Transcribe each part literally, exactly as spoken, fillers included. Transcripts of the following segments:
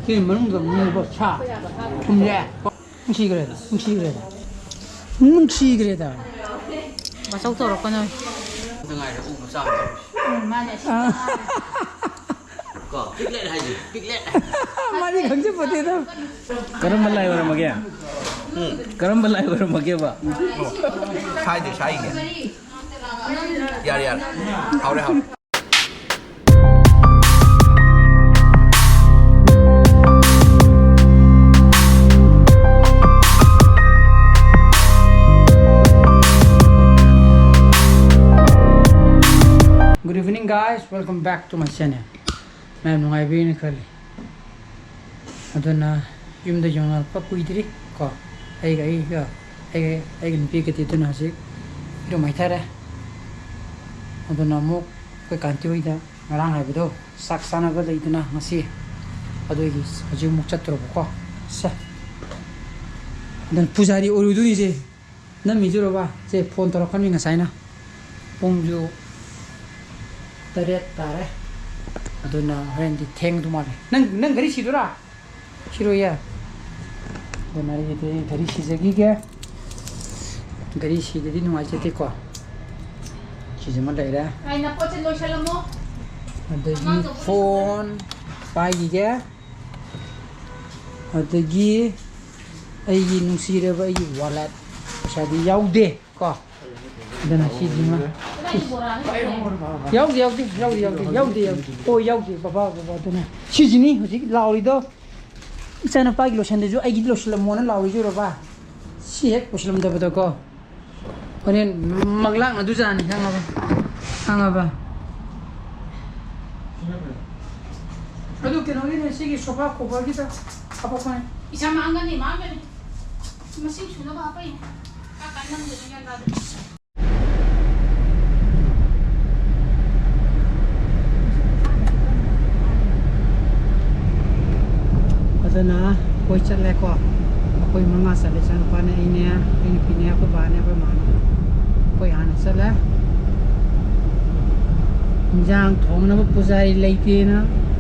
ꯁꯤ ꯃꯅꯨꯡꯗ ꯃꯨꯕ ꯁꯥ ꯊꯨꯝꯁꯦ ꯅꯨꯡꯁꯤꯈ꯭ꯔꯦꯗ, ꯅꯨꯡꯁꯤꯈ꯭ꯔꯦꯗ, ꯅꯨꯡꯁꯤꯈ꯭ꯔꯦꯗ꯫ ꯃꯆꯧ ꯇꯧꯔꯛꯀꯅꯨ꯫ ꯎꯝ, ꯃꯥꯅꯦ꯫ ꯑꯥ꯫ ꯀꯣ, ꯄꯤꯛꯂꯦꯠ ꯍꯥꯏꯁꯦ, ꯄꯤꯛꯂꯦꯠ꯫ ꯃꯥꯗꯤ ꯈꯪꯖꯄꯣꯠꯇꯦꯗ꯫ ꯀꯔꯝꯕ ꯂꯥꯏ ꯑꯣꯏꯔꯝꯃꯒꯦ? ꯎꯝ꯫ ꯀꯔꯝꯕ ꯂꯥꯏ ꯑꯣꯏꯔꯝꯃꯒꯦꯕ? ꯁꯥꯏꯗꯦ, ꯁꯥꯏꯒꯦ꯫ ꯌꯥꯔꯦ, ꯌꯥꯔꯦ꯫ ꯍꯥꯎꯔꯦ, ꯍꯥꯎꯔꯦ꯫ Good evening, guys. Welcome back to my channel. ꯃꯌꯥꯝ ꯅꯨꯡꯉꯥꯏꯕꯤꯅ ꯈꯜꯂꯤ꯫ ꯑꯗꯨꯅ ꯌꯨꯝꯗ ꯌꯧꯅꯔꯛꯄ ꯀꯨꯏꯗ꯭ꯔꯤ ꯀꯣ꯫ ꯑꯩꯒ ꯑꯩꯒ ꯑꯩꯒ ꯑꯩꯒꯤ ꯅꯨꯄꯤꯒꯗꯤ ꯑꯗꯨꯅ ꯍꯧꯖꯤꯛ ꯏꯔꯨ ꯃꯥꯏꯊꯔꯦ꯫ ꯑꯗꯨꯅ ꯑꯃꯨꯛ ꯑꯩꯈꯣꯏ ꯀꯥꯟꯇꯤ ꯍꯣꯏꯗ ꯉꯔꯥꯡ ꯍꯥꯏꯕꯗꯣ ꯆꯥꯛ ꯆꯥꯅꯕ ꯂꯩꯗꯅ ꯉꯁꯤ, ꯑꯗꯨꯒꯤ ꯍꯧꯖꯤꯛ ꯑꯃꯨꯛ ꯆꯠꯇ꯭ꯔꯣꯕꯀꯣ꯫ ꯁꯦ꯫ ꯑꯗꯨꯅ ꯄꯨꯖꯥꯔꯤ ꯑꯣꯏꯔꯨꯗꯣꯏꯅꯤꯁꯦ꯫ ꯅꯝꯃꯤꯁꯤꯔꯣꯕ? ꯁꯦ, ꯐꯣꯟ ꯇꯧꯔꯛꯀꯅꯤ ꯉꯁꯥꯏꯅ꯫ ꯄꯨꯡꯁꯨ ꯇꯔꯦꯠ ꯇꯥꯔꯦ꯫ ꯑꯗꯨꯅ ꯍꯣꯔꯦꯟꯗꯤ ꯊꯦꯡꯗꯧ ꯃꯥꯜꯂꯦ꯫ ꯅꯪ, ꯅꯪ ꯘꯔꯤ ꯁꯤꯗꯣꯏꯔꯥ? ꯁꯤꯔꯣꯏꯌꯦ꯫ ꯑꯗꯨꯅ ꯑꯩꯒꯤꯗꯤ ꯘꯔꯤ ꯁꯤꯖꯈꯤꯒꯦ꯫ ꯘꯔꯤ ꯁꯤꯗꯗꯤ ꯅꯨꯡꯉꯥꯏꯖꯗꯦꯀꯣ꯫ ꯁꯤꯁꯤꯃ ꯂꯩꯔꯦ꯫ ꯑꯩ ꯅꯄꯣꯠꯁꯦ ꯂꯣꯏꯁꯜꯂꯝꯃꯣ꯫ ꯑꯗꯒꯤ ꯑꯉꯥꯡꯗꯣ ꯐꯣꯟ ꯄꯥꯏꯈꯤꯒꯦ꯫ ꯑꯗꯒꯤ ꯑꯩꯒꯤ ꯅꯨꯡꯁꯤꯔꯕ ꯑꯩꯒꯤ ꯋꯥꯂꯦꯠ ꯄꯩꯁꯥꯗꯤ ꯌꯥꯎꯗꯦ ꯀꯣ꯫ ꯑꯗꯨꯅ ꯁꯤꯁꯤꯃ ꯌꯥꯎꯗꯦ, ꯌꯥꯎꯗꯦ, ꯌꯥꯎꯗꯦ, ꯌꯥꯎꯗꯦ, ꯌꯥꯎꯗꯦ, ꯌꯥꯎꯗꯦ꯫ ꯑꯣ, ꯌꯥꯎꯗꯦ, ꯕꯕꯥ, ꯕꯕꯥ꯫ ꯑꯗꯨꯅ ꯁꯤꯁꯤꯅꯤ ꯍꯧꯖꯤꯛ ꯂꯥꯎꯔꯤꯗꯣ꯫ ꯏꯆꯥꯅꯨꯄꯥꯒꯤ ꯂꯣꯏꯁꯟꯗꯁꯨ ꯑꯩꯒꯤꯗꯤ ꯂꯣꯏꯁꯤꯜꯂꯝꯃꯣꯅ ꯂꯥꯎꯔꯤꯁꯦ ꯎꯔꯕ? ꯁꯤ ꯍꯦꯛ ꯂꯣꯏꯁꯤꯜꯂꯝꯗꯕꯗꯀꯣ꯫ ꯍꯣꯔꯦꯟ ꯃꯪꯂꯥꯛꯅꯗꯨꯖꯥꯅꯤ, ꯈꯪꯉꯕ? ꯈꯪꯉꯕ? ꯑꯗꯨ ꯀꯩꯅꯣꯒꯤꯅꯦ, ꯁꯤꯒꯤ ꯁꯣꯐꯥ ꯀꯣꯚꯔꯒꯤꯗ ꯍꯥꯄꯛꯄꯅꯦ꯫ ꯏꯁꯥ ꯃꯥꯡꯒꯅꯤ, ꯃꯥꯡꯒꯅꯤ꯫ ꯃꯁꯤꯡ ꯁꯨꯅꯕ ꯍꯥꯄꯛꯏꯅꯦ꯫ ꯀꯥ ꯀꯥꯏ ꯅꯝꯗꯣꯏꯅꯣ ꯒ꯭ꯌꯥꯟ ꯇꯥꯗꯦ꯫ ꯑꯗꯨꯅ ꯑꯩꯈꯣꯏ ꯆꯠꯂꯦꯀꯣ꯫ ꯑꯩꯈꯣꯏ ꯃꯉꯥ ꯆꯠꯂꯦ, ꯏꯆꯥꯅꯨꯄꯥꯅꯦ, ꯑꯩꯅꯦ, ꯑꯩ ꯅꯨꯄꯤꯅꯦ, ꯑꯩꯈꯣꯏ ꯕꯥꯅꯦ, ꯑꯩꯈꯣꯏ ꯃꯥꯅꯦ꯫ ꯑꯩꯈꯣꯏ ꯍꯥꯟꯅ ꯆꯠꯂꯦ꯫ ꯏꯟꯖꯥꯡ ꯊꯣꯡꯅꯕ ꯄꯨꯖꯥꯔꯤ ꯂꯩꯇꯦꯅ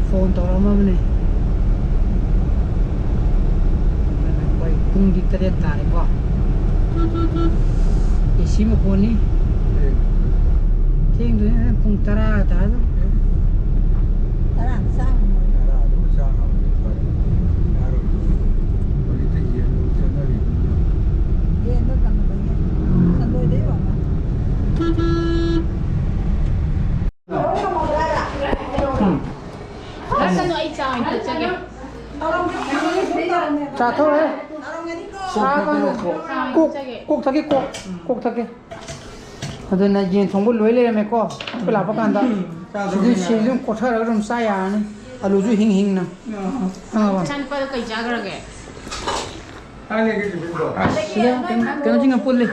ꯐꯣꯟ ꯇꯧꯔꯛꯑꯝꯃꯕꯅꯦ꯫ ꯇꯔꯦꯠ ꯇꯥꯔꯦꯀꯣ꯫ ꯑꯦ ꯁꯤ ꯃꯈꯣꯟꯅꯤ꯫ ꯊꯦꯡꯗꯣꯏꯅꯦ, ꯄꯨꯡ ꯇꯔꯥ ꯇꯥꯗꯣꯔꯦ꯫ ꯇꯔꯥ ꯆꯥ ꯉꯝꯃꯣꯏ꯫ ꯇꯔꯥꯗꯨ ꯆꯥ ꯉꯝꯃꯗꯤ ꯐꯔꯦ꯫ ꯌꯥꯔꯣꯏꯗꯣꯏꯅꯤ꯫ ꯍꯧꯖꯤꯛꯇꯤ ꯌꯦꯟ ꯆꯠꯅꯔꯤꯕꯅꯤꯅ꯫ ꯌꯦꯟꯗꯣ ꯀꯩꯅꯣꯗꯒꯤ, ꯁꯟꯗꯣꯏꯗꯒꯤ ꯌꯣꯟꯕ꯫ ꯎꯝ꯫ ꯉꯥꯏꯈꯣ, ꯑꯩ ꯆꯥ ꯑꯣꯏꯅ ꯊꯛꯆꯒꯦ꯫ ꯆꯥꯊꯣꯛꯑꯦ꯫ ꯀꯣꯛ ꯊꯛꯀꯦ, ꯀꯣꯛ꯫ ꯀꯣꯛ ꯊꯛꯀꯦ, ꯀꯣꯛ꯫ ꯀꯣꯛ ꯊꯛꯀꯦ꯫ ꯑꯗꯨꯅ ꯌꯦꯟ ꯊꯣꯡꯕ ꯂꯣꯏ ꯂꯩꯔꯝꯃꯦꯀꯣ꯫ ꯑꯩꯈꯣꯏ ꯂꯥꯛꯄ ꯀꯥꯟꯗ꯫ ꯆꯥꯗꯕꯅꯤꯅ꯫ ꯁꯤꯗ ꯁꯤꯗ ꯑꯗꯨꯝ ꯀꯣꯠꯊꯔꯒ ꯑꯗꯨꯝ ꯆꯥ ꯌꯥꯔꯅꯤ꯫ ꯑꯂꯨꯁꯨ ꯍꯤꯡ ꯍꯤꯡꯅ꯫ ꯑꯥ꯫ ꯈꯪꯉꯕ? ꯏꯆꯥꯅꯨꯄꯥꯗꯣ ꯀꯩ ꯆꯥꯈ꯭ꯔꯒꯦ? ꯊꯥꯏꯅꯒꯤ ꯇꯤꯐꯤꯟꯗꯣ꯫ ꯁꯤꯗ ꯀꯩꯅꯣ-, ꯀꯩꯅꯣꯁꯤꯡꯅ ꯄꯨꯜꯂꯤ꯫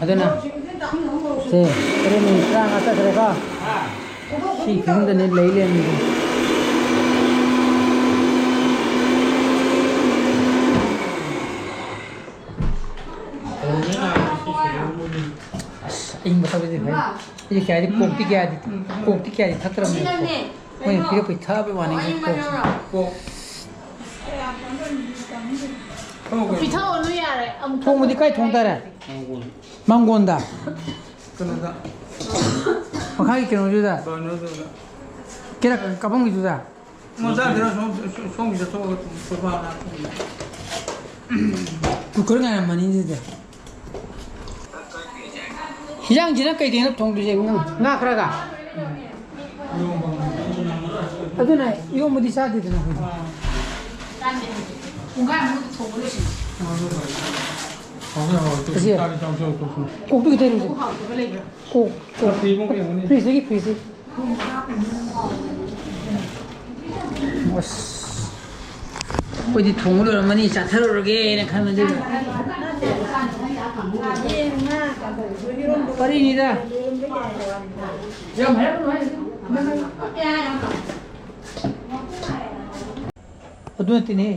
ꯑꯗꯨꯅ ꯁꯦ, ꯍꯣꯔꯦꯟ ꯃꯤꯅꯤꯠ ꯇꯔꯥꯃꯉꯥ ꯆꯠꯈ꯭ꯔꯦꯀꯣ꯫ ꯁꯤ ꯐꯤꯕꯝꯗꯅꯦ ꯂꯩ ꯂꯩꯔꯝꯃꯤꯁꯦ꯫ ꯑꯁ, ꯑꯏꯪꯕ ꯊꯛꯄꯁꯤꯗꯤ ꯐꯩ꯫ ꯑꯩꯁꯦ ꯀꯌꯥꯗꯤ ꯀꯣꯛꯇꯤ ꯀꯌꯥꯗꯤ, ꯀꯣꯛꯇꯤ ꯀꯌꯥꯗꯤ ꯊꯛꯇ꯭ꯔꯕꯅꯦꯕꯀꯣ꯫ ꯃꯣꯏꯅ ꯄꯤꯔꯛꯄꯩ ꯊꯛꯑꯕꯩ ꯋꯥꯅꯤ, ꯀꯣꯛꯁꯦ꯫ ꯄꯤꯊꯛꯑꯣꯅꯨ ꯌꯥꯔꯦ꯫ ꯑꯃꯨꯛ ꯊꯣꯡꯕꯗꯤ ꯀꯥꯏ ꯊꯣꯡ ꯇꯥꯔꯦ? ꯃꯥꯡꯒꯣꯟꯗ꯫ ꯀꯩꯅꯣꯗ꯫ ꯃꯈꯥꯒꯤ ꯀꯩꯅꯣꯗꯨꯗ? ꯕꯔꯅꯔꯗꯨꯗ꯫ ꯀꯦꯔꯛ ꯀꯥꯐꯝꯒꯤꯗꯨꯗ? ꯃꯆꯥꯗꯨꯅ ꯁꯣꯝ-, ꯁꯣꯝꯒꯤ ꯆꯠꯊꯣꯛꯑꯒ ꯊꯣꯡ-, ꯊꯣꯡ-, ꯀꯨꯀꯔ ꯉꯥꯏꯔꯝꯃꯅꯤ ꯑꯗꯨꯗꯤ꯫ ꯍꯤꯟꯖꯥꯡꯁꯤꯅ ꯀꯩ ꯀꯩꯅꯣ ꯊꯣꯡꯗꯣꯏꯁꯦ? ꯉꯥ ꯈꯔꯒ? ꯑꯗꯨꯅ ꯏꯔꯣꯝꯕꯗꯤ ꯆꯥꯗꯦꯗꯅ ꯑꯩꯈꯣꯏꯗꯤ꯫ ꯄꯨꯡꯈꯥꯏꯃꯨꯛ ꯊꯣꯡꯕ ꯂꯣꯏꯁꯤꯜꯂꯦ꯫ ꯍꯥꯎꯔꯦ, ꯍꯥꯎꯔꯦ꯫ ꯑꯁꯤ ꯆꯥꯔꯦ, ꯆꯥꯔꯦ, ꯆꯥꯔꯦ, ꯆꯥꯔꯦ꯫ ꯀꯣꯛꯇꯨ ꯈꯤꯇꯪ ꯏꯔꯨꯁꯦ꯫ ꯀꯣꯛ, ꯀꯣꯛ꯫ ꯐ꯭ꯔꯤꯖꯇꯒꯤ, ꯐ꯭ꯔꯤꯖꯇꯒꯤ꯫ ꯑꯁ, ꯑꯩꯈꯣꯏꯗꯤ ꯊꯣꯡꯕ ꯂꯣꯏꯔꯝꯃꯅꯤ, ꯆꯥꯊꯔꯨꯔꯒꯦꯅ ꯈꯟꯕꯅꯦ꯫ ꯋꯥꯔꯤꯅꯤꯗ꯫ ꯌꯥꯝ ꯍꯥꯏꯔꯛꯀꯅꯨ ꯍꯥꯏꯁꯤꯅꯤ꯫ ꯑꯗꯨ ꯅꯠꯇꯦꯅꯦ꯫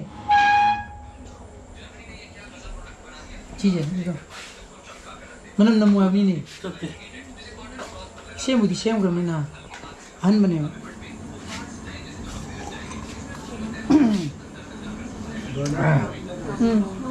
ꯁꯤꯁꯦ, ꯁꯤꯗꯣ꯫ ꯃꯅꯝ ꯅꯝꯃꯣ ꯍꯥꯏꯕꯅꯤꯅꯦ꯫ ꯁꯦꯝꯕꯨꯗꯤ ꯁꯦꯝꯈ꯭ꯔꯕꯅꯤꯅ ꯑꯍꯟꯕꯅꯦꯕ꯫ ꯎꯝ꯫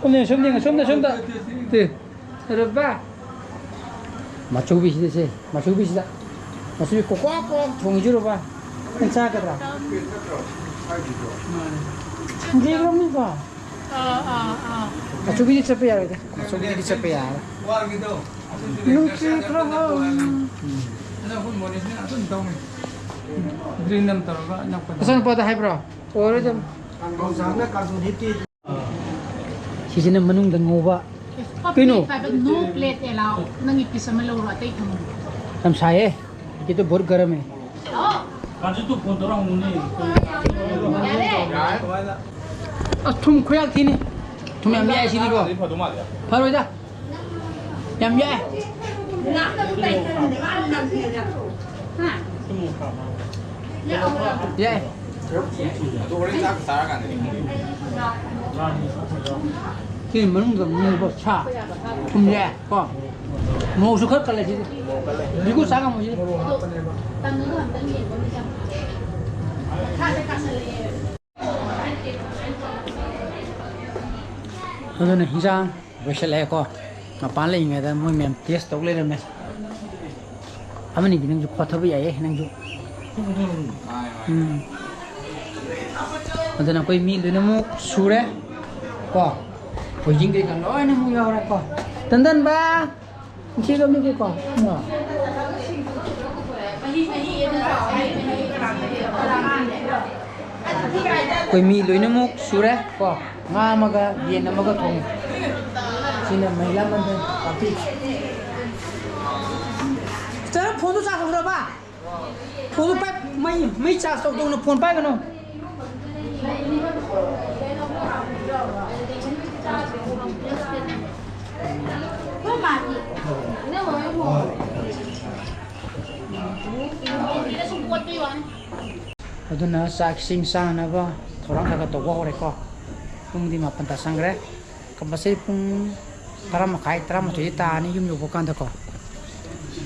ꯁꯣꯝꯗ ꯌꯦꯡꯉꯣ, ꯁꯣꯝꯗ ꯌꯦꯡꯉꯣ, ꯁꯣꯝꯗ, ꯁꯣꯝꯗ꯫ ꯇꯦ꯫ ꯔꯨꯕꯥ꯫ ꯃꯆꯧꯕꯤꯁꯤꯗ ꯁꯦ, ꯃꯆꯧꯕꯤꯁꯤꯗ꯫ ꯃꯆꯧꯕꯤ ꯀꯣꯀ꯭ꯋꯥꯛ ꯀꯣꯛ ꯊꯣꯡꯉꯤꯁꯤ ꯔꯨꯕꯥ꯫ ꯅꯪ ꯆꯥꯒꯗ꯭ꯔꯥ? ꯁꯟꯗꯦꯒꯨꯝꯕꯅꯤꯀꯣ? ꯑꯥ, ꯑꯥ, ꯑꯥ꯫ ꯃꯆꯧꯕꯤꯗꯤ ꯆꯠꯄ ꯌꯥꯔꯣꯏꯗ꯫ ꯃꯆꯧꯕꯤꯗꯤ ꯆꯠꯄ ꯌꯥꯔꯣꯏ꯫ ꯅꯨꯡꯁꯤꯠ ꯈꯔ ꯍꯣꯝ꯫ ꯒ꯭ꯔꯤꯟ ꯑꯃ ꯇꯧꯔꯒ ꯑꯅꯛꯄꯗ꯫ ꯃꯆꯥꯅꯨꯄꯥꯗ ꯍꯥꯏꯕ꯭ꯔꯣ? ꯑꯣꯏꯔꯣꯏꯗꯕꯅꯤ꯫ ꯁꯤꯁꯤꯅ ꯃꯅꯨꯡꯗ ꯉꯧꯕ꯫ ꯀꯩꯅꯣ? ꯅꯣ ꯄ꯭ꯂꯦꯠ ꯑꯦꯂꯥꯎ꯫ ꯅꯪꯒꯤ ꯄꯤꯁ ꯑꯃ ꯂꯧꯔꯣ, ꯑꯇꯩ ꯊꯝꯃꯣ꯫ ꯌꯥꯝ ꯁꯥꯏꯌꯦ꯫ ꯀꯤꯇꯣ ꯕꯣꯠ ꯒꯔꯝ ꯍꯦ꯫ ꯑꯣ꯫ ꯍꯧꯖꯤꯛꯇꯨ ꯐꯣꯟ ꯇꯧꯔ ꯍꯪꯉꯨꯅꯦ꯫ ꯑꯁ, ꯊꯨꯝ ꯈꯨꯌꯥꯛ ꯊꯤꯅꯤ꯫ ꯊꯨꯝ ꯌꯥꯝ ꯌꯥꯛꯑꯦ ꯁꯤꯗꯤꯀꯣ꯫ ꯐꯗꯧ ꯃꯥꯜꯂꯦ꯫ ꯐꯔꯣꯏꯗ꯫ ꯌꯥꯝ ꯌꯥꯛꯑꯦ꯫ ꯌꯥꯛꯑꯦ꯫ ꯑꯗꯨ ꯍꯣꯔꯦꯟ ꯆꯥꯛ ꯆꯥꯔꯀꯥꯟꯗꯗꯤ ꯈꯪꯗꯦ꯫ ꯁꯤ ꯃꯅꯨꯡꯗ ꯃꯨꯕ ꯁꯥ ꯊꯨꯝ ꯌꯥꯛꯑꯦ꯫ ꯀꯣ? ꯃꯣꯔꯣꯛꯁꯨ ꯈꯔ ꯀꯜꯂꯦ ꯁꯤꯗꯤ꯫ ꯕꯤꯒꯨ ꯆꯥ ꯉꯝꯃꯣꯏ ꯁꯤꯗꯤ꯫ ꯑꯗꯨꯅ ꯍꯤꯟꯖꯥꯡ ꯂꯣꯏꯁꯤꯜꯂꯛꯑꯦꯀꯣ꯫ ꯃꯄꯥꯟ ꯂꯩꯔꯤꯉꯩꯗ ꯃꯣꯏ ꯃꯌꯥꯝ ꯇꯦꯁ ꯇꯧ ꯂꯩꯔꯝꯃꯦ꯫ ꯑꯃꯅꯤꯗꯤ ꯅꯪꯁꯨ ꯈꯣꯠꯊꯕ ꯌꯥꯏꯌꯦ, ꯅꯪꯁꯨ꯫ ꯎꯝ꯫ ꯑꯗꯨꯅ ꯑꯩꯈꯣꯏ ꯃꯤ ꯂꯣꯏꯅꯃꯛ ꯁꯨꯔꯦ ꯀꯣ꯫ ꯍꯣꯏꯖꯤꯡ ꯀꯩꯀꯥ ꯂꯣꯏꯅꯃꯛ ꯌꯥꯎꯔꯦ ꯀꯣ꯫ ꯇꯟꯗꯟꯕ! ꯁꯤꯒ ꯃꯤꯒꯤ ꯀꯣ꯫ ꯎꯝ꯫ ꯑꯩꯈꯣꯏ ꯃꯤ ꯂꯣꯏꯅꯃꯛ ꯁꯨꯔꯦ ꯀꯣ꯫ ꯉꯥ ꯑꯃꯒ ꯌꯦꯟ ꯑꯃꯒ ꯊꯣꯡꯉꯦ꯫ ꯁꯤꯅ ꯃꯍꯤꯂꯥ ꯃꯟꯗꯜ ꯄꯥꯔꯇꯤ꯫ ꯆꯔꯪ, ꯐꯣꯟꯗꯨ ꯆꯥꯔꯖ ꯇꯧꯗ꯭ꯔꯕ? ꯐꯣꯟꯗꯨ ꯄꯥꯏ-, ꯃꯩ, ꯃꯩ ꯆꯥꯔꯖ ꯇꯧ ꯇꯧꯅ ꯐꯣꯟ ꯄꯥꯏꯒꯅꯨ꯫ ꯑꯗꯨꯅ ꯆꯥꯛ ꯏꯁꯤꯡ ꯆꯥꯅꯕ ꯊꯧꯔꯥꯡ ꯈꯔ ꯈꯔ ꯇꯧꯕ ꯍꯧꯔꯦꯀꯣ꯫ ꯄꯨꯡꯗꯤ ꯃꯥꯄꯟ ꯇꯥꯁꯟꯈ꯭ꯔꯦ꯫ ꯀꯝꯄꯜꯁꯔꯤ ꯄꯨꯡ ꯇꯔꯥ ꯃꯈꯥꯏ, ꯇꯔꯥꯃꯥꯊꯣꯏꯗꯤ ꯇꯥꯔꯅꯤ ꯌꯨꯝ ꯌꯧꯕ ꯀꯥꯟꯗꯀꯣ꯫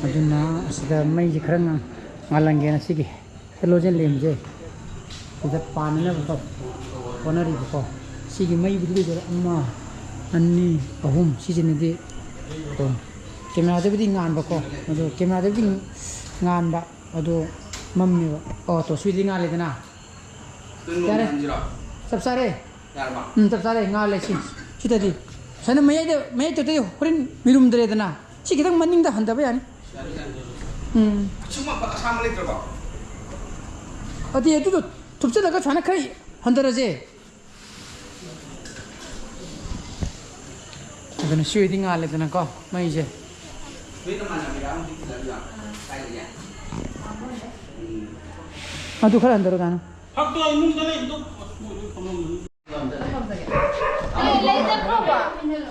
ꯑꯗꯨꯅ ꯑꯁꯤꯗ ꯃꯩꯁꯦ ꯈꯔ ꯉꯥ-, ꯉꯥꯜꯍꯟꯒꯦꯅ ꯁꯤꯒꯤ ꯍꯦꯂꯣꯖꯦꯟ ꯂꯦꯝꯁꯦ ꯁꯤꯗ ꯄꯥꯟꯅꯅꯕ ꯍꯣꯠꯅꯔꯤꯕꯀꯣ꯫ ꯁꯤꯒꯤ ꯃꯩꯕꯨꯗꯤ ꯂꯩꯖꯔꯦ, ꯑꯃ, ꯑꯅꯤ, ꯑꯍꯨꯝ, ꯁꯤꯁꯤꯅꯗꯤ ꯑꯗꯨꯝ ꯀꯦꯃꯦꯔꯥꯗꯕꯨꯗꯤ ꯉꯥꯟꯕꯀꯣ, ꯑꯗꯣ ꯀꯦꯃꯦꯔꯥꯗꯕꯨꯗꯤ ꯉꯥꯟꯕ, ꯑꯗꯣ ꯃꯝꯃꯦꯕ꯫ ꯑꯣ, ꯇꯣ, ꯁꯤꯗꯤ ꯉꯥꯜꯂꯦꯗꯅ꯫ ꯑꯗꯨ ꯅꯣꯡ ꯌꯥꯔꯦ꯫ ꯍꯟꯁꯤꯔꯣ? ꯆꯞ ꯆꯥꯔꯦ꯫ ꯌꯥꯔꯕ? ꯎꯝ, ꯆꯞ ꯆꯥꯔꯦ꯫ ꯉꯥꯜꯂꯦ ꯁꯤ꯫ ꯁꯤꯗꯗꯤ꯫ ꯁꯨꯃꯥꯏꯅ ꯃꯌꯥꯏꯗ, ꯃꯌꯥꯏ ꯇꯧꯗꯣꯏ ꯍꯣꯔꯦꯟ ꯃꯤꯔꯨꯝꯗ꯭ꯔꯦꯗꯅ꯫ ꯁꯤ ꯈꯤꯇꯪ ꯃꯅꯤꯡꯗ ꯍꯟꯊꯕ ꯌꯥꯅꯤ꯫ ꯌꯥꯅꯤ, ꯌꯥꯅꯤ꯫ ꯎꯝ꯫ ꯑꯁꯤꯒꯨꯝꯕ ꯑꯁꯥꯡꯕ ꯂꯩꯇ꯭ꯔꯕꯣ? ꯑꯗꯨꯗꯤ ꯑꯗꯨꯗꯣ ꯊꯨꯞꯆꯜꯂꯒ ꯁꯨꯃꯥꯏꯅ ꯈꯔ ꯍꯟꯊꯔꯁꯦ꯫ ꯑꯗꯨꯅ ꯁꯤ ꯑꯣꯏꯗꯤ ꯉꯥꯜꯂꯦꯗꯅꯀꯣ, ꯃꯩꯁꯦ꯫ ꯅꯣꯏ ꯅꯃꯥꯟꯅꯕꯤꯔꯥ ꯍꯧꯖꯤꯛ ꯇꯤꯟꯅꯔꯤꯗꯣ? ꯀꯥꯏꯗꯒꯤ? ꯎꯝ꯫ ꯑꯗꯨ ꯈꯔ ꯍꯟꯊꯔꯣ ꯗꯥꯅ꯫ ꯐꯛꯇꯣ ꯏꯃꯨꯡꯗ ꯂꯩꯕꯗꯣ꯫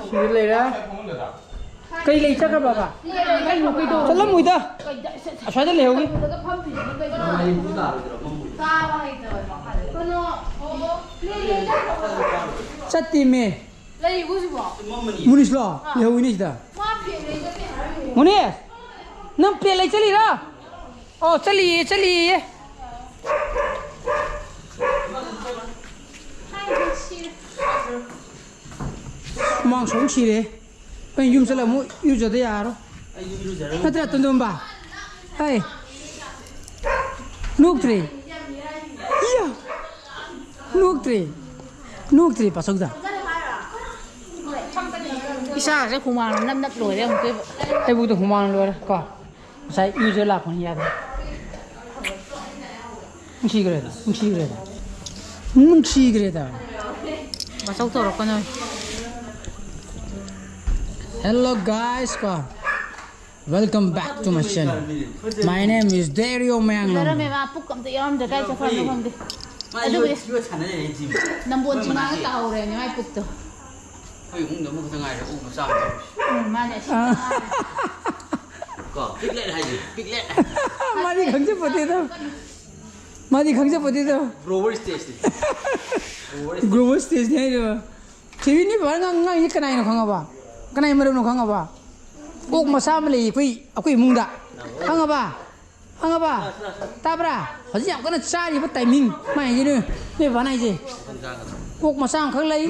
ꯁꯤꯗ ꯂꯩꯔꯦ꯫ ꯀꯩ ꯂꯩ ꯆꯠꯈ꯭ꯔꯕꯕ? ꯆꯠꯂꯝꯃꯣꯏꯗ꯫ ꯑꯁ꯭ꯋꯥꯏꯗ ꯂꯩꯍꯧꯒꯦ꯫ ꯆꯠꯇꯦꯃꯦ꯫ ꯂꯩꯔꯤꯕꯣ ꯍꯧꯖꯤꯛꯐꯥꯎ? ꯃꯨꯅꯤꯁꯂꯣ? ꯑꯥ꯫ ꯂꯩꯍꯧꯋꯤꯅꯦ ꯁꯤꯗ꯫ ꯃꯥ ꯐꯦꯟ ꯂꯩ ꯆꯠꯇꯦ ꯍꯥꯏꯔꯝꯃꯤꯅꯦ꯫ ꯃꯨꯅꯤꯁ! ꯅꯪ ꯐꯦꯟ ꯂꯩ ꯆꯠꯂꯤꯔꯣ? ꯑꯣ, ꯆꯠꯂꯤꯌꯦ, ꯆꯠꯂꯤꯌꯦ꯫ ꯍꯨꯃꯥꯡ ꯁꯧ ꯁꯤꯔꯦ꯫ ꯑꯩ ꯌꯨꯝ ꯆꯠꯂ ꯑꯃꯨꯛ ꯏꯔꯨꯖꯗ ꯌꯥꯔꯣꯏ꯫ ꯑꯩ ꯌꯨꯝ ꯏꯔꯨꯖꯔꯣꯏ꯫ ꯅꯠꯇ꯭ꯔꯥ, ꯇꯣꯟꯗꯣꯝꯕ? ꯍꯩ꯫ ꯅꯣꯛꯇ꯭ꯔꯦ꯫ ꯏꯌꯥ! ꯅꯣꯛꯇ꯭ꯔꯦ꯫ ꯅꯣꯛꯇ꯭ꯔꯦ, ꯄꯥꯆꯧꯗ꯫ ꯏꯁꯥꯁꯦ ꯍꯨꯃꯥꯡꯅ ꯅꯞ ꯅꯞ ꯂꯣꯏꯔꯦ ꯑꯃꯨꯛꯇꯣꯏꯕ꯫ ꯑꯩꯕꯨꯛꯇ ꯍꯨꯃꯥꯡ ꯂꯣꯏꯔꯦ ꯀꯣ꯫ ꯉꯁꯥꯏ ꯏꯔꯨꯖ ꯂꯥꯛꯄꯅꯤ, ꯌꯥꯗ꯭ꯔꯦ꯫ ꯅꯨꯡꯁꯤꯈ꯭ꯔꯦꯗ, ꯅꯨꯡꯁꯤꯈ꯭ꯔꯦꯗ꯫ ꯅꯨꯡꯁꯤꯈ꯭ꯔꯦꯗ꯫ ꯕꯥꯆꯧ ꯇꯧꯔꯛꯀꯅꯣ꯫ Hello guys ꯀꯣ꯫ Welcome back to my channel. My name is Dario ꯐꯖꯔꯝꯃꯦ ꯃꯌꯥꯡꯂꯝ꯫ ꯃꯥ, ꯄꯨꯛ ꯑꯝꯇ ꯌꯥꯎꯔꯝꯗ꯭ꯔꯦ, ꯀꯥꯏ ꯆꯠꯈ꯭ꯔꯕꯅꯣ ꯈꯪꯗꯦ꯫ ꯃꯥ ꯑꯗꯨꯕꯨꯗꯤ ꯌꯣꯠ, ꯌꯣꯠ ꯁꯥꯟꯅ ꯂꯩꯔꯦ ꯖꯤꯝ꯫ ꯅꯝꯕꯣꯜ ꯃꯣꯏ ꯆꯤꯡꯉꯥꯒ ꯃꯅꯥꯛꯀꯤ꯫ ꯇꯥꯍꯧꯔꯦꯅꯦ ꯃꯥꯏ ꯄꯨꯛꯇꯣ꯫ ꯑꯩꯈꯣꯏ ꯏꯃꯨꯡꯗ ꯑꯃꯈꯛꯇ ꯉꯥꯏꯔꯦ ꯑꯣꯛ ꯃꯆꯥ ꯑꯃ ꯂꯩꯔꯤꯁꯦ꯫ ꯎꯝ, ꯃꯥꯅꯦ, ꯑꯁꯤ ꯑꯥ꯫ ꯀꯣ, ꯄꯤꯛꯂꯦꯠ ꯍꯥꯏꯁꯦ, ꯄꯤꯛꯂꯦꯠ꯫ ꯃꯥꯗꯤ ꯈꯪꯖꯄꯣꯠꯇꯦꯗ꯫ ꯃꯥꯗꯤ ꯈꯪꯖꯄꯣꯠꯇꯦꯗ꯫ Grower stageꯅꯤ꯫ Grower stage꯫ Grower stageꯅꯤ ꯍꯥꯏꯔꯤꯕ꯫ ꯊꯣꯏꯕꯤꯅꯦ ꯕꯕꯥꯅ ꯉꯥꯡ-, ꯉꯥꯡꯉꯤꯁꯦ ꯀꯅꯥꯏꯅꯣ ꯈꯪꯉꯕ? ꯀꯅꯥꯏ ꯃꯔꯝꯅꯣ ꯈꯪꯉꯕ? ꯑꯣꯛ ꯃꯆꯥ ꯑꯃ ꯂꯩꯌꯦ ꯑꯩꯈꯣꯏ, ꯑꯩꯈꯣꯏ ꯏꯃꯨꯡꯗ꯫ ꯈꯪꯉꯕ? ꯈꯪꯉꯕ? ꯇꯥꯕ꯭ꯔꯥ? ꯍꯧꯖꯤꯛ ꯌꯥꯝ ꯀꯟꯅ ꯆꯥꯔꯤꯕ timing꯫ ꯃꯥ ꯍꯥꯏꯁꯦ ꯅꯣꯏ, ꯅꯣꯏ ꯕꯕꯥꯅ ꯍꯥꯏꯁꯦ꯫ ꯑꯣꯛ ꯃꯆꯥ ꯑꯃꯈꯛ ꯂꯩ꯫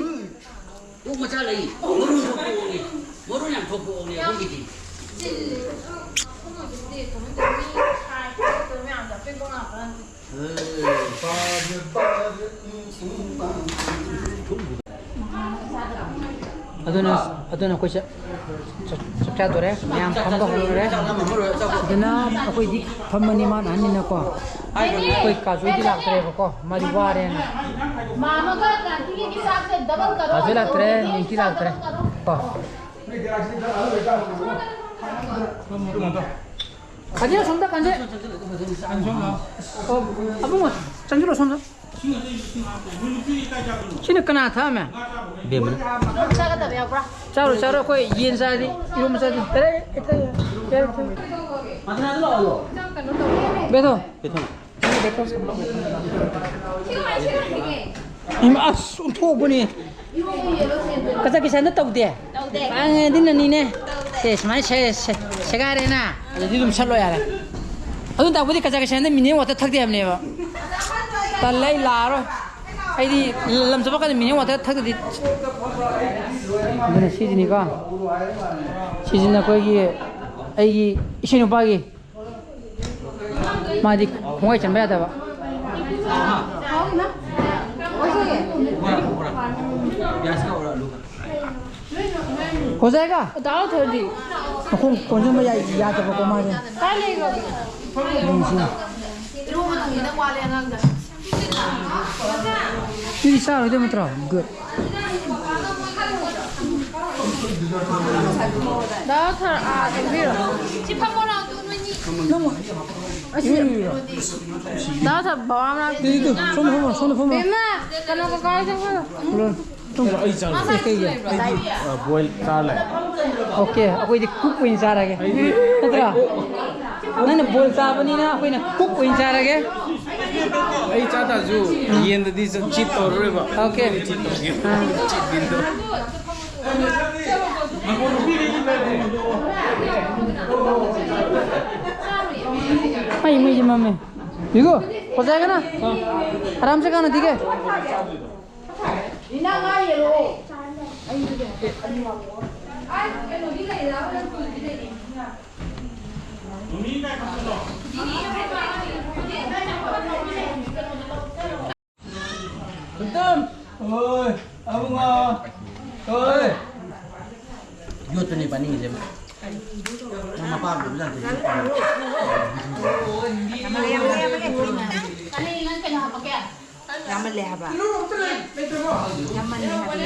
ꯑꯣꯛ ꯃꯆꯥ ꯂꯩ꯫ ꯃꯔꯨ ꯌꯥꯝ ꯊꯣꯛꯄ ꯑꯣꯛꯅꯤ꯫ ꯃꯔꯨ ꯌꯥꯝ ꯊꯣꯛꯄ ꯑꯣꯛꯅꯤ ꯑꯩꯈꯣꯏꯒꯤꯗꯤ꯫ ꯑꯗꯨꯅ, ꯑꯗꯨꯅ ꯑꯩꯈꯣꯏꯁꯦ ꯆꯥꯛ, ꯆꯥꯛ ꯆꯥꯗꯣꯔꯦ, ꯃꯌꯥꯝ ꯐꯝꯕ ꯍꯧꯔꯦ꯫ ꯁꯤꯗꯅ ꯑꯩꯈꯣꯏꯗꯤ ꯐꯝꯃꯅꯤ, ꯃꯥꯅ ꯑꯍꯟꯅꯤꯅꯀꯣ꯫ ꯑꯩꯈꯣꯏ ꯀꯥꯖꯨꯗꯤ ꯂꯥꯛꯇ꯭ꯔꯦꯕꯀꯣ, ꯃꯥꯗꯤ ꯋꯥꯔꯦꯅ꯫ ꯃꯥꯝꯃꯒ ꯀꯥꯟꯇꯤꯒꯤ ꯆꯥꯛꯁꯦ double ꯀꯔꯣ꯫ ꯀꯥꯖꯨ ꯂꯥꯛꯇ꯭ꯔꯦ, ꯅꯤꯡꯀꯤ ꯂꯥꯛꯇ꯭ꯔꯦ꯫ ꯀꯣ꯫ ꯀꯥꯖꯤꯟ, ꯑꯁꯣꯝꯗ ꯀꯥꯖꯤꯟ꯫ ꯑꯣ, ꯑꯕꯨꯡꯉꯣ, ꯆꯪꯁꯤꯜꯂꯣ ꯁꯣꯝꯗ꯫ ꯁꯤꯅ ꯀꯅꯥ ꯊꯛꯑꯝꯃꯦ? ꯕꯦꯝꯃꯅ꯫ ꯆꯥꯔꯣ, ꯆꯥꯔꯣ, ꯑꯩꯈꯣꯏ ꯌꯦꯟ ꯆꯥꯔꯗꯤ, ꯏꯔꯣꯝꯕ ꯆꯥꯔꯗꯤ꯫ ꯌꯥꯔꯦ, ꯌꯥꯔꯦ, ꯌꯥꯔꯦ, ꯌꯥꯔꯦ꯫ ꯕꯦꯊꯣ꯫ ꯕꯦꯊꯣ꯫ ꯏꯃꯥ, ꯑꯁ, ꯑꯣꯟꯊꯣꯛꯄꯅꯤ꯫ ꯀꯆꯥ ꯀꯤꯁꯟꯗ ꯇꯧꯗꯦ? ꯇꯧꯗꯦ꯫ ꯄꯥꯡꯉꯗꯤꯅꯅꯤꯅꯦ꯫ ꯁꯦ, ꯁꯨꯃꯥꯏꯅ ꯁꯦ-, ꯁꯦ-, ꯁꯦꯒꯥꯏꯔꯦꯅ꯫ ꯑꯗꯨꯗꯤ ꯑꯗꯨꯝ ꯁꯠꯂꯣ ꯌꯥꯔꯦ꯫ ꯑꯗꯨ ꯇꯥꯛꯄꯗꯤ ꯀꯆꯥ ꯀꯤꯁꯟꯗ mineral water ꯊꯛꯇꯦ ꯍꯥꯏꯕꯅꯦꯕ꯫ ꯇꯜꯂꯦ, ꯑꯩ ꯂꯥꯛꯑꯔꯣꯏ꯫ ꯑꯩꯗꯤ ꯂꯝ ꯆꯠꯄ ꯀꯥꯟꯗ mineral water ꯊꯛꯇꯗꯤ꯫ ꯑꯗꯨꯅ ꯁꯤꯁꯤꯅꯤꯀꯣ꯫ ꯁꯤꯁꯤꯅ ꯑꯩꯈꯣꯏꯒꯤ, ꯑꯩꯒꯤ ꯏꯁꯩ ꯅꯨꯄꯥꯒꯤ꯫ ꯃꯥꯗꯤ ꯈꯣꯡꯒꯥꯏ ꯆꯟꯕ ꯌꯥꯗꯕ꯫ ꯍꯣꯖꯥꯏꯒ? ꯗꯥꯎ ꯊꯣꯏꯗꯤ꯫ ꯃꯈꯣꯡ ꯀꯣꯟꯁꯤꯟꯕ ꯌꯥꯏ, ꯌꯥꯗꯕꯀꯣ ꯃꯥꯁꯦ꯫ ꯀꯥꯏ ꯂꯩꯈ꯭ꯔꯒꯦ? ꯌꯦꯡꯁꯤ꯫ ꯁꯤꯗꯤ ꯆꯥꯔꯣꯏꯗꯕ ꯅꯠꯇ꯭ꯔꯣ? Good. ꯗꯥ ꯊꯔ, ꯑꯥ, ꯆꯪꯕꯤꯔꯣ꯫ ꯁꯤ ꯐꯝꯃꯣ ꯂꯥꯎ, ꯇꯨ ꯅꯣꯏꯅꯤ꯫ ꯅꯪ ꯑꯁꯤ ꯗꯥ ꯊꯔ, ꯕꯕꯥ ꯃꯅꯥꯛꯇ꯫ ꯁꯣꯝꯗ ꯐꯝꯃꯣ, ꯁꯣꯝꯗ ꯐꯝꯃꯣ꯫ ꯕꯦꯝꯃ, ꯀꯩꯅꯣ, ꯀꯀꯥ ꯍꯣꯏ ꯆꯪꯉꯣ꯫ ꯑꯩ ꯆꯥꯔꯣꯏ꯫ ꯑꯦ, ꯀꯩꯒꯤ? ꯑꯩꯗꯤ, ꯑ, boil ꯆꯥ ꯂꯩ꯫ Okay, ꯑꯩꯈꯣꯏꯗꯤ cook ꯑꯣꯏꯅ ꯆꯥꯔꯒꯦ꯫ ꯅꯠꯇ꯭ꯔꯥ? ꯅꯪꯅ boil ꯆꯥꯕꯅꯤꯅ ꯑꯩꯈꯣꯏꯅ cook ꯑꯣꯏꯅ ꯆꯥꯔꯒꯦ꯫ ꯑꯩ ꯆꯥ ꯇꯥꯔꯁꯨ ꯌꯦꯟꯗꯗꯤ ꯆ-, cheat ꯇꯧꯔꯔꯣꯏꯕ꯫ Okay. Cheat ꯇꯧꯒꯦ꯫ ꯑꯥ꯫ Cheat mealꯗꯣ꯫ ꯃꯩ, ꯃꯩꯁꯦ ꯃꯝꯃꯦ꯫ ꯌꯦꯡꯉꯣ, ꯐꯖꯩ ꯀꯅꯥ? ꯑꯔꯥꯝꯁꯦ ꯀꯅꯥ ꯊꯤꯒꯦ? ꯁꯨꯝꯇꯝ! ꯍꯣꯏ, ꯑꯕꯨꯡꯉꯣ! ꯍꯣꯏ! ꯌꯣꯠꯇꯨꯅꯦ ꯄꯥꯅꯤꯡꯉꯤꯁꯦ꯫ ꯅꯪ ꯃꯄꯥ ꯑꯃ ꯂꯩꯕꯖꯥꯠ ꯅꯠꯇꯦ, ꯌꯣꯠꯇꯨꯅꯦ꯫ ꯀꯅꯤ, ꯅꯪ ꯀꯩꯅꯣ ꯍꯥꯄꯛꯀꯦ? ꯌꯥꯝꯃꯜꯂꯦ ꯍꯥꯏꯕ꯫ ꯌꯥꯝꯃꯜꯂꯦ ꯍꯥꯏꯕ꯫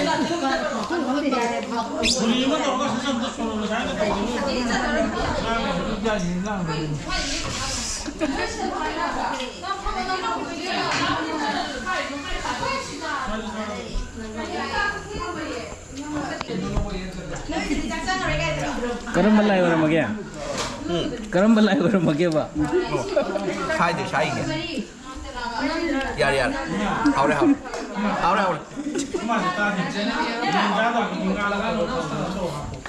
ꯀꯔꯝꯕ ꯂꯥꯏ ꯑꯣꯏꯔꯝꯃꯒꯦ? ꯀꯔꯝꯕ ꯂꯥꯏ ꯑꯣꯏꯔꯝꯃꯒꯦꯕ? ꯁꯥꯏꯗꯦ, ꯁꯥꯏꯒꯦ꯫ ꯌꯥꯔꯦ, ꯌꯥꯔꯦ꯫ ꯍꯥꯎꯔꯦ, ꯍꯥꯎꯔꯦ꯫ ꯍꯥꯎꯔꯦ, ꯍꯥꯎꯔꯦ꯫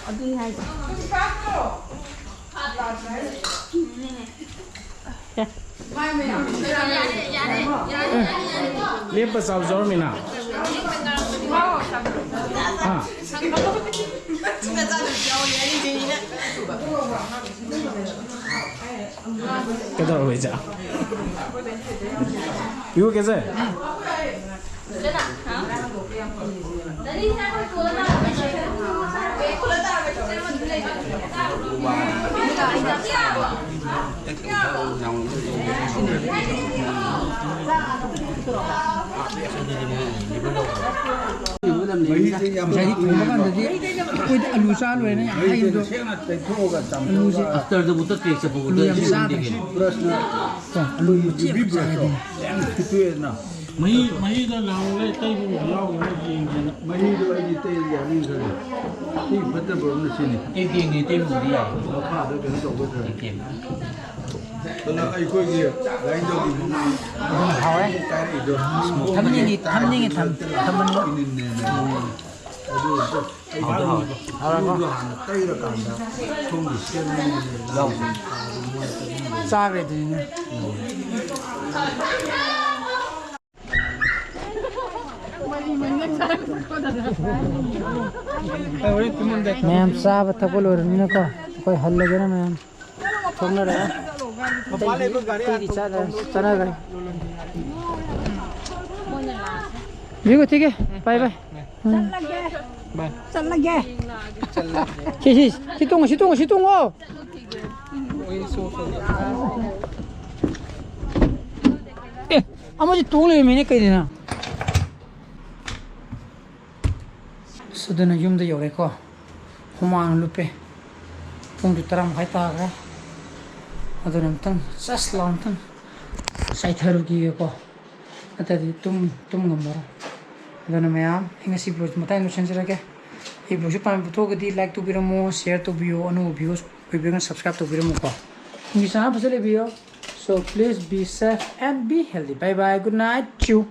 ꯑꯗꯨꯅꯤ ꯍꯥꯏꯁꯦ꯫ ꯂꯦꯞꯄ ꯆꯥꯕꯁꯨ ꯌꯥꯎꯔꯝꯃꯤꯅ꯫ ꯍꯥ? ꯀꯩꯗꯧꯔꯕ ꯏꯆꯥ? ꯄꯤꯌꯨ ꯀꯦꯁꯦ? ꯉꯁꯥꯏꯗꯤ ꯊꯣꯡꯕ ꯀꯥꯟꯗꯗꯤ ꯑꯩꯈꯣꯏꯗꯤ ꯑꯂꯨ ꯆꯥ ꯂꯣꯏꯔꯦꯅ ꯌꯥꯝ ꯍꯥꯏꯕꯗꯣ꯫ ꯑꯂꯨꯁꯦ ꯑꯁꯇꯔꯗꯕꯨ ꯇꯠꯇꯦ ꯆꯐꯨꯗ ꯑꯂꯨ ꯌꯥꯝ ꯆꯥꯗ꯭ꯔꯦ꯫ ꯀꯣ, ꯑꯂꯨ ꯃꯆꯦꯠ ꯑꯃꯈꯛ ꯆꯥꯏ ꯑꯗꯨꯅꯤ꯫ ꯃꯍꯤ, ꯃꯍꯤꯗꯣ ꯅꯍꯥꯟꯃꯨꯛ ꯂꯩ ꯇꯩꯕꯕꯨꯗꯤ ꯌꯥꯎꯈꯤꯕꯅꯤ, ꯌꯦꯡꯒꯦꯅ꯫ ꯃꯍꯤꯗꯣ ꯑꯩꯗꯤ ꯇꯩ ꯌꯥꯅꯤꯡꯗ꯭ꯔꯦ꯫ ꯁꯤ ꯐꯠꯇꯕ ꯑꯃꯅ ꯁꯤꯅꯤ꯫ ꯇꯦꯡ ꯇꯦꯡꯅꯤ ꯇꯩꯕꯕꯨꯗꯤ ꯌꯥꯏ꯫ ꯃꯈꯥꯗ ꯀꯩꯅꯣ ꯇꯧꯒꯗ꯭ꯔꯥ? ꯇꯦꯡ ꯇꯦꯡ꯫ ꯑꯗꯨꯅ ꯑꯩꯈꯣꯏꯒꯤ ꯂꯥꯏꯅꯤꯡꯊꯧꯒꯤ ꯃꯃꯥꯡ ꯍꯥꯎꯋꯦ꯫ ꯀꯥꯏꯔꯛꯏꯗꯣ꯫ ꯊꯝꯅꯤꯡꯉꯤ, ꯊꯝꯅꯤꯡꯉꯤ, ꯊꯝ-, ꯊꯝꯃꯟꯕ꯫ ꯏꯅꯤꯟꯅꯦꯅ꯫ ꯑꯗꯨ ꯑꯝꯇ ꯍꯥꯎꯗꯤ ꯍꯥꯎꯋꯦ꯫ ꯍꯥꯎꯔꯕꯣ? ꯍꯥꯟꯅ ꯇꯩꯔꯀꯥꯟꯗ ꯊꯨꯝꯒꯤ ꯁꯦꯝꯕꯅꯤꯅꯦ꯫ ꯆꯥꯈ꯭ꯔꯦ ꯑꯗꯨꯗꯤꯅꯦ꯫ ꯃꯌꯥꯝ ꯆꯥꯕ ꯊꯛꯄ ꯂꯣꯏꯔꯕꯅꯤꯅꯀꯣ, ꯑꯩꯈꯣꯏ ꯍꯜꯂꯒꯦꯅ ꯃꯌꯥꯝ ꯊꯣꯛꯅꯔꯦ꯫ ꯑꯇꯩꯗꯤ, ꯑꯇꯩꯗꯤ ꯆꯥꯅ-, ꯆꯥꯅꯈ꯭ꯔꯦ꯫ ꯌꯦꯡꯉꯨ, ꯊꯤꯒꯦ꯫ ꯕꯥꯏ ꯕꯥꯏ꯫ ꯎꯝ꯫ ꯆꯠꯂꯒꯦ꯫ ꯕꯥꯏ꯫ ꯆꯠꯂꯒꯦ꯫ ꯁꯤ, ꯁꯤ, ꯁꯤ ꯇꯣꯡꯉꯣ, ꯁꯤ ꯇꯣꯡꯉꯣ, ꯁꯤ ꯇꯣꯡꯉꯣ꯫ ꯑꯦ꯫ ꯑꯃꯁꯦ ꯇꯣꯡ ꯂꯩꯔꯝꯃꯤꯅꯦ ꯀꯩꯅꯣ? ꯑꯁ, ꯑꯗꯨꯅ ꯌꯨꯝꯗ ꯌꯧꯔꯦꯀꯣ꯫ ꯍꯨꯃꯥꯡ ꯂꯨꯞꯄꯦ꯫ ꯄꯨꯡꯗꯤ ꯇꯔꯥ ꯃꯈꯥꯏ ꯇꯥꯈ꯭ꯔꯦ꯫ ꯑꯗꯨꯅ ꯑꯝꯇꯪ ꯆꯁ ꯂꯥꯎ ꯑꯝꯇꯪ ꯆꯥꯏꯊꯔꯨꯈꯤꯒꯦꯀꯣ꯫ ꯅꯠꯇ꯭ꯔꯗꯤ ꯇꯨꯝ ꯇꯨꯝ ꯉꯝꯃꯔꯣꯏ꯫ ꯑꯗꯨꯅ ꯃꯌꯥꯝ, ꯑꯩ ꯉꯁꯤ vlog ꯃꯇꯥꯡ ꯂꯣꯏꯁꯤꯟꯖꯔꯒꯦ꯫ ꯑꯩ vlogꯁꯤ ꯄꯥꯝꯕ ꯊꯣꯛꯑꯒꯗꯤ like ꯇꯧꯕꯤꯔꯝꯃꯣ, share ꯇꯧꯕꯤꯌꯣ, ꯑꯅꯧꯕ viewers ꯑꯣꯏꯕꯤꯔꯒꯅ subscribe ꯇꯧꯕꯤꯔꯝꯃꯨꯀꯣ꯫ ꯃꯤꯒꯤ channel ꯐꯖ ꯂꯩꯕꯤꯌꯣ꯫ So please be safe and be healthy. Bye bye. Good night. Chew.